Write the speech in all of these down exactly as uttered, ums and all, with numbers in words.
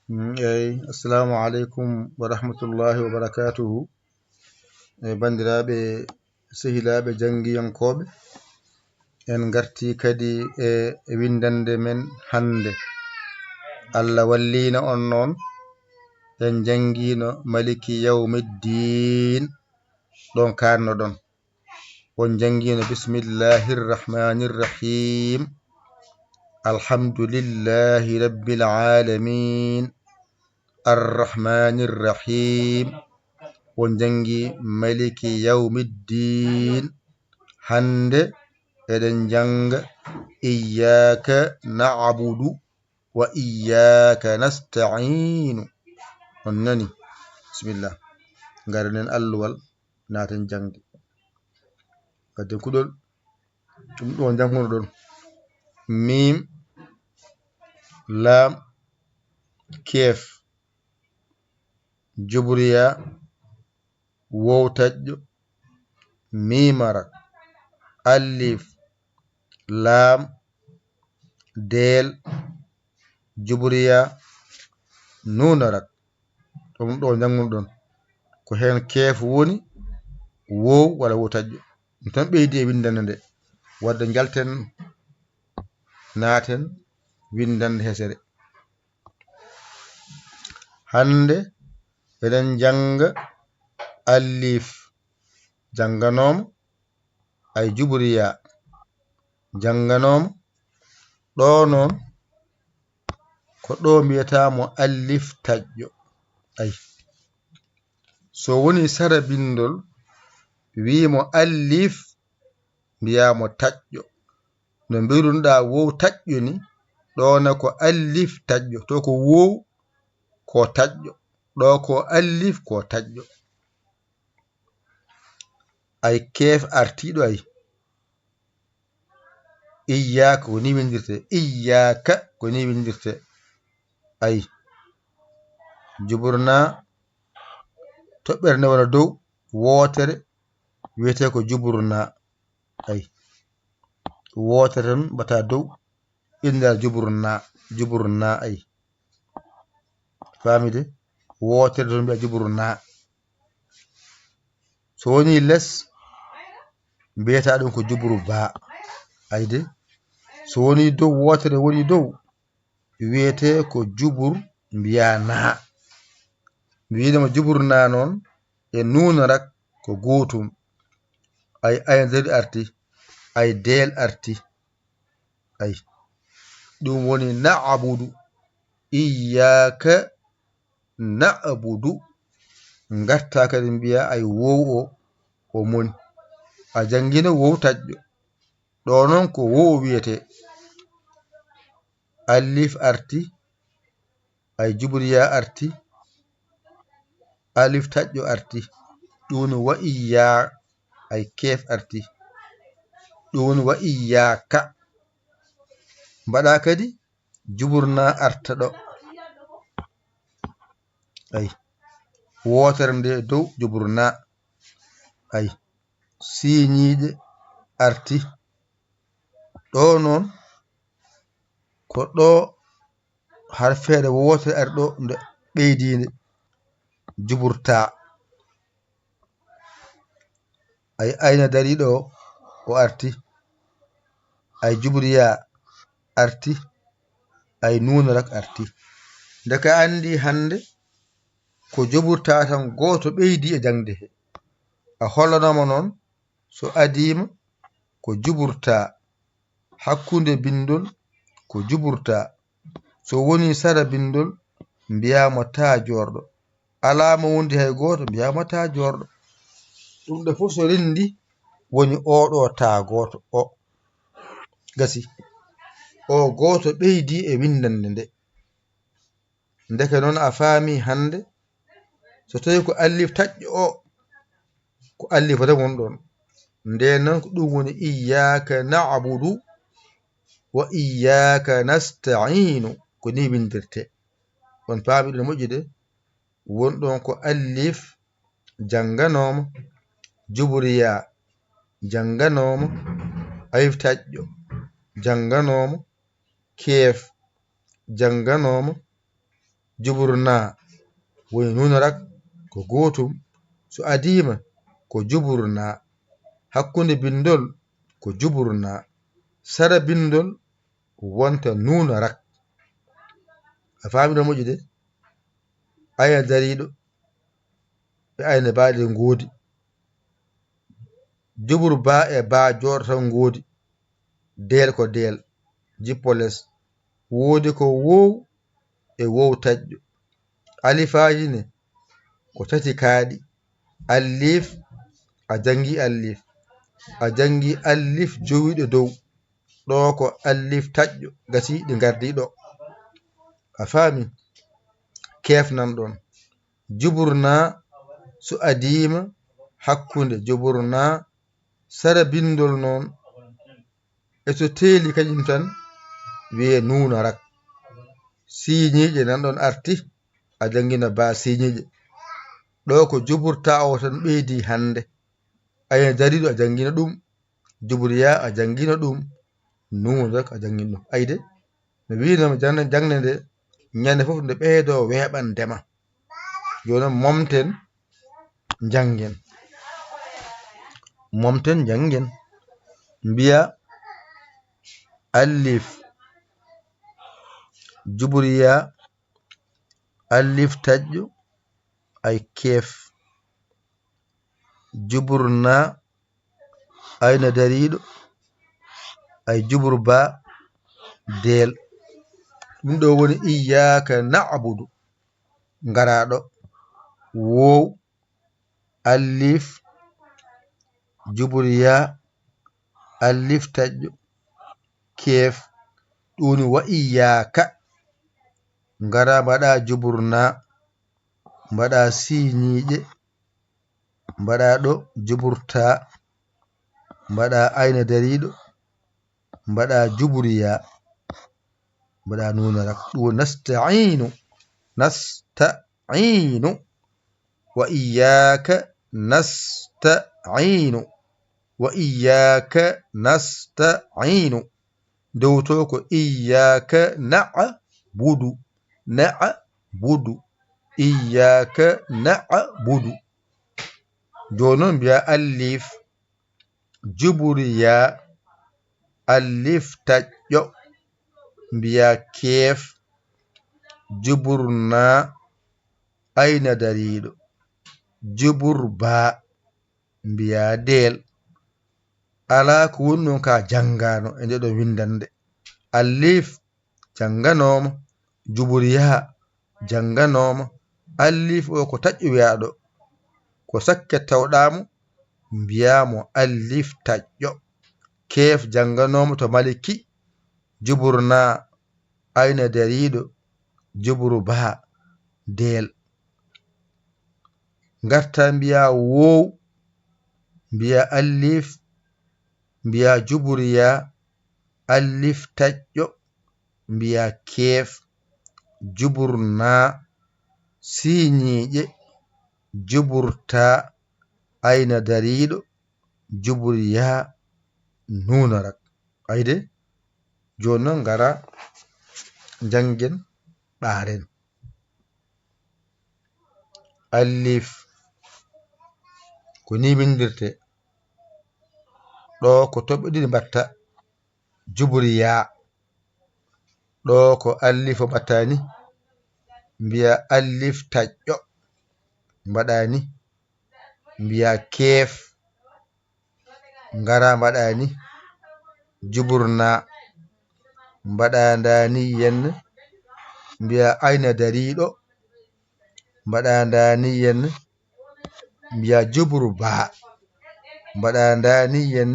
Mm, eyi, assalamu aleykum wa rahmatullahi wa barakatuhu. E banndiraaɓe, sehilaaɓe janngiyankooɓe, en ngartii kadi e, e winndannde men hannde. Allah walliino on noon, en njanngiino Maliki Yawmiddin, ɗon kaannoɗon. On njanngiino Bismillahir Rahmanir Rahim. Alhamdulillahi Rabbil Alamin. Arrahmanir Rahim. On njanngi Maliki Yawmiddin. Hannde eɗen njannga Iyyaka na'budu wa iyyaka nasta'inu. On nani? Bismillah. Ngaren alluwal, naaten jaŋde. Ngadden kuɗol, ɗum ɗo njanngunoɗon. Miim, laam, keef, jubriya, wowtaƴƴo, miimara, alif, laam, deel, jubriya, nuunarak. Ɗum ɗo njanngunoɗon. Ko heen keef woni, wow walla wowtaƴƴo. Ɗum tan ɓeydi e winndannde nde. Wadde njalten, naaten winndannde hesere. Hannde eɗen njannga alif, jannganooma, ay, jubriya, jannganooma. Ɗo noon, ko ɗo mbiyataa mo alif taƴƴo. Ay. So woni sara binndol, wii mo alif, mbiyaa mo taƴƴo. No mbirunoɗaa wow taƴƴo ni, ɗo ne ko alif taƴƴo. To ko wow, ko taƴƴo. Ɗo ko alif, ko taƴƴo. Ay, keef artiiɗo, ay. Iyyaaka, ko ni winndirtee. Iyyaaka, ko ni winndirtee. Ay. Juburna, toɓɓere nde wona dow, wootere, wiyetee ko juburna. Ay. Wootere tan mbaɗata dow, inndaa juburna, juburna, ay. Faamide? Wootere tan mbiya juburna. So woni les, mbiyata ɗum ko juburu ba. Ay de. So woni dow, wootere woni dow, wiyetee ko jubur, mbiya na. Mbiynoo jubur na noon, e nuunarak ko gootum. Ay, ay, nder arti, ay, deel arti. Ay. Ɗum woni na'budu. Iyyaaka na'budu. Ngarta kadi mbiya ay wow o, o moni. A janngino wow taƴƴo. Ɗo noon ko wow wiyetee. Alif arti, ay, jubriya arti, alif taƴƴo arti. Ɗum woni wa iyya, ay, keef arti. Ɗum woni wa iyyaaka. Mbaɗa kadi juburna arta ɗo. Ay. Wootere nde dow juburna. Ay. Siiñiiɗe arti. Ɗo noon, ko ɗo harfeere wootere ari ɗo, nde ɓeydiinde, juburta. Ay, ayna dariiɗo o, o arti. Ay, jubriya arti. Ay, nuunarak arti. Nde ka anndi hannde, ko juburta tan gooto ɓeydi e jaŋde he. A hollanooma noon, so adiima ko juburta, hakkunde binndol ko juburta, so woni sara binndol mbiyaama taa joorɗo, alaa mo wondi hay gooto mbiyaama taa joorɗo. Ɗum ɗo fof so renndi woni oo ɗo taa gooto o. Gasi. O gooto ɓeydi e winndannde nde. Ndeke noon a faami hannde, so tawii ko allif taƴƴo o, ko allif tan woni ɗoon. Ndeen noon ko ɗum woni iyyaaka na'budu wa iyyaaka nasta'iinu, ko nii winndirtee. On paami ɗum moƴƴi de, won ɗoon ko allif jannganooma, jubriya jannganooma, alif taƴƴo jannganooma, keef jannganooma, Jubur na woni nuuna rak ko gootum. So adiima ko jubur na. Hakkunde binndol ko jubur na. Sara binndol wonta nuuna rak. A faami ɗo moƴƴi de? Ayna dariiɗo e ayna baa ɗe ngoodi. Jubur baa e baa jooɗo tan ngoodi. Deel ko deel, jippo les. Woodi ko woow e woow taƴƴo. Alifaaji ne ko tati kaaɗi. Allif, a janngi allif. A janngi allif jowiiɗo dow. Ɗo ko allif taƴƴo, gasi ɗi ngardi ɗo. A faami? Keef nan ɗon. Jubur na so adiima hakkunde jubur na sara binndol noon. E so teeli kañum tan wiyee nuuna rak. Siiñiiƴe nan ɗon arti, a janngina baa siiñiiƴe. Ɗo ko jubur ta o tan ɓeydi hannde. Ayna dariiɗo a janngina ɗum. Jubur ya a janngino ɗum, nuun rek a janngino ɗum. Ayde, mi wiino mi jangde, jangde nde, ñande fof nde ɓeydoo weeɓande ma. Jooni noon momten, njanngen. Momten, njanngen. Mbiya, allif, jubur ya, allif taƴƴo, ay keef, jubur na, ayna dariiɗo, ay jubur baa, deel. Ɗum ɗo woni iyyaka na'budu. Ngaraaɗo, woow, allif, jubur ya, allif taƴƴo, keef. Ɗum woni wa iyyaka. Ngara mbaɗa jubur na, mbaɗa siiñiiƴe, mbaɗa ɗo jubur ta, mbaɗa ayna dariiɗo, mbaɗa jubur ya, mbaɗa nuuna rak. Ɗum woni nasta'iinu, nasta'iinu. Wa iyyaka nasta'iinu, wa iyyaka nasta'iinu. Dow to ko iyyaka na'budu, na'budu, iyyaka na'budu. Jooni noon mbiya allif, jubur ya, allif taƴƴo, mbiya keef, jubur na, ayna dariiɗo, jubur baa, mbiya deel. Alaa ko woni noon ka janngaano e nde ɗo winndannde. Allif jannganooma, jubur ya jannganooma. Allif o ko taƴƴo wiyaaɗo. Ko sakket tawɗaa mo, mbiyaa mo allif taƴƴo. Keef jannganooma to Maliki, jubur na, ayna dariiɗo, jubur baa, deel. Ngarta mbiya woow, mbiya allif, mbiya jubur ya, allif taƴƴo, mbiya keef, jubur na, siiñiiƴe, jubur ta, ayna dariiɗo, jubur ya, nuuna rak. Ayde, jooni noon ngara njanngen, ɓaaren. Allif, ko nii winndirtee. Ɗo ko toɓɓe ɗiɗi mbaɗta, jubur ya. Ɗo ko allif o mbaɗta ni, mbiya allif taƴƴo, mbaɗa ni, mbiya keef, ngara mbaɗa ni, jubur na, mbaɗa nda ni yen, mbiya ayna dariiɗo, mbaɗa nda ni yen, mbiya jubur baa, mbaɗa nda ni yen,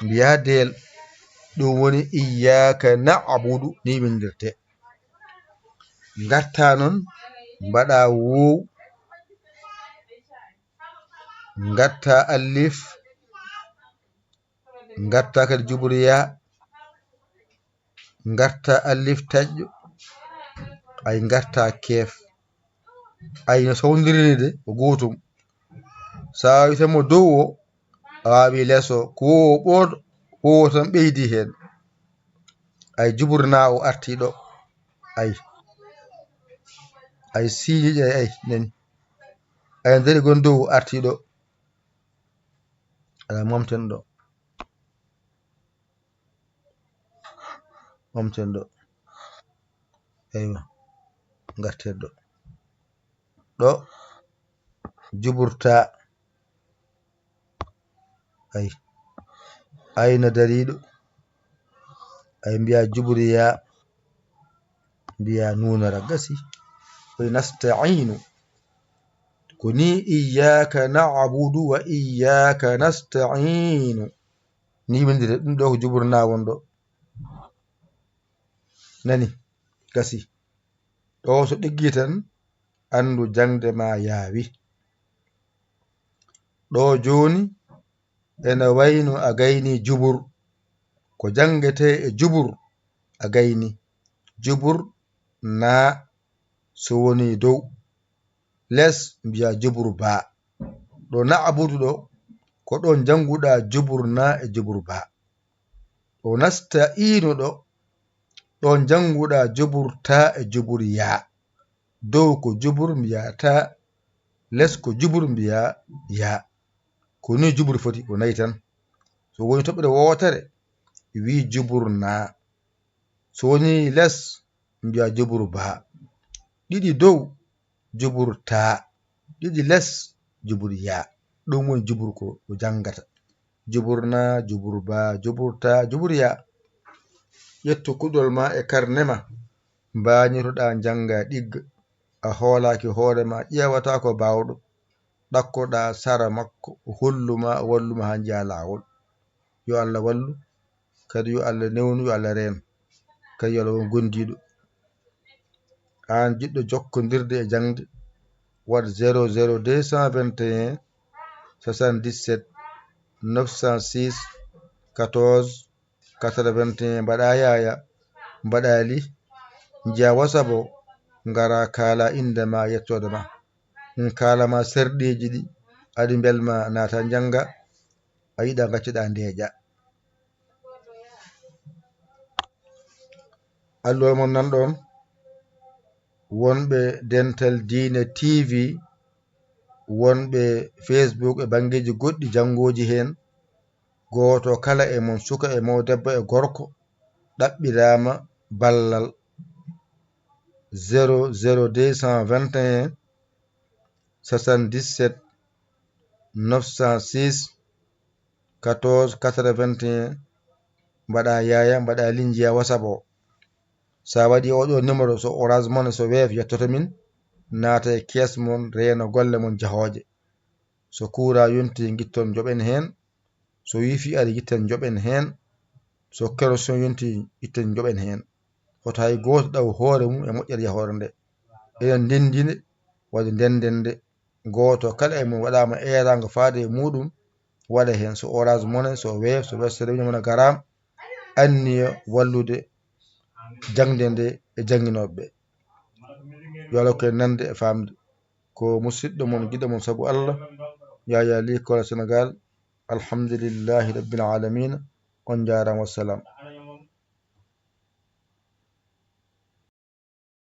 mbiya deel. Ɗum woni iyyaka na'budu, ni winndirtee. Ngarta noon, mbaɗa woow, ngatta allif, ngatta kadi jubur ya, ngatta allif taƴƴo, ay ngatta keef. Ay no sawndiri ni de, ko gootum. So a wiyii tan mo dow o, a waawi les o, ko o ɓooɗo, ko o tan ɓeydi heen. Ay jubur na o arti ɗo. Ay. Ay siiñi ɗe, ay nani. Ay dari gon dow artii ɗo. Ala momten ɗo. Momten ɗo. Aywa. Ngarten ɗo. Ɗo. Jubur taa. Ay. Ayna dariiɗo. Ay mbiya jubur yaa. Mbiya nuunara gasi. Koye nasta'iinu. Ko ni iyyaka na'budu wa iyyaka nasta'iinu. Ni winndire ɗum ɗo ko jubur naa won ɗo. Nani? Gasi. Ɗo so ɗiggi tan, anndu jaŋde ma yaawi. Ɗo jooni ena wayno a gayni jubur. Ko janngetee e jubur a gayni. Jubur naa so woni dow. Les mbiya jubur baa. Ɗo na'budu ɗo, ko ɗon jannguɗaa jubur naa e jubur baa. Ɗo nasta'iinu ɗo, ɗon jannguɗaa jubur taa e jubur yaa. Dow ko jubur mbiya taa, les ko jubur mbiya yaa. Ko ni jubur foti, ko nayi tan. So woni toɓɓere wootere, wi jubur naa. So woni les, mbiya jubur baa. Ɗiɗi dow, jubur taa. Ɗiɗi les, jubur yaa. Ɗum woni jubur ko, ko janngata. Jubur naa, jubur baa, jubur taa, jubur yaa. Ƴettu kuɗol ma e karne ma. Mbaañotoɗaa njannga ɗigga. A hoolaaki hoore ma, ƴeewataa ko baawɗo. Ɗakkoɗaa sara makko, o hollu ma, o wallu ma haa njiyaa laawol. Yo Allah wallu, kadi yo Allah newnu, yo Allah reen, kadi yo Allah won gondiiɗo. Aan jiɗɗo jokkondirde e jaŋde, waɗ zéro zéro deux cent vingt et un soixante-dix-sept neuf cent six quatorze quatre-vingt-un, mbaɗa yaaya, mbaɗa li, njiya WhatsApp o, ngara kaala innde ma, yettoode ma. Ɗum kaala ma serɗeeji ɗi, aɗi mbel ma naata njannga, a yiɗa ngaccuɗa ndeeƴa. Alluwal mon nan ɗon, wonɓe Dental Diine T V, wonɓe Facebook e banngeeji goɗɗi janngooji heen, gooto kala e mon, suka e mawɗo, debbo e gorko, ɗaɓɓiraama ballal zéro zéro deux cent vingt et un soixante-dix-sept neuf cent six quatorze quatre-vingt-un, mbaɗa yaaya, mbaɗa li, njiya WhatsApp o. So a waɗi oɗo numéro, so Orange Money, so Wave, yettoto min, naata e kees mon, reeno golle mon jahooje. So kuuraa yonti, ngitton njoɓen heen. So wifi ari, ngitton njoɓen heen. So connexion yonti, itten njoɓen heen. Hoto hay gooto ɗaw hoore mum e moƴƴere yahoore nde. Enen ndenndi nde, waɗi ndennden nde. Gooto kala e mon waɗaama eeraango faade e muuɗum, waɗa heen so Orange Money, so Wave, so Western Union, MoneyGram, anniya wallude jaŋde nde e jannginooɓe ɓe. Yo Allah hokku en nande e faamde. Ko musiɗɗo mon, giɗo mon sabu Allah, Yaya Ly Kole Sénégal. Alhamdulillahi Rabbil Aalamiina. On njaaraama, wassalam.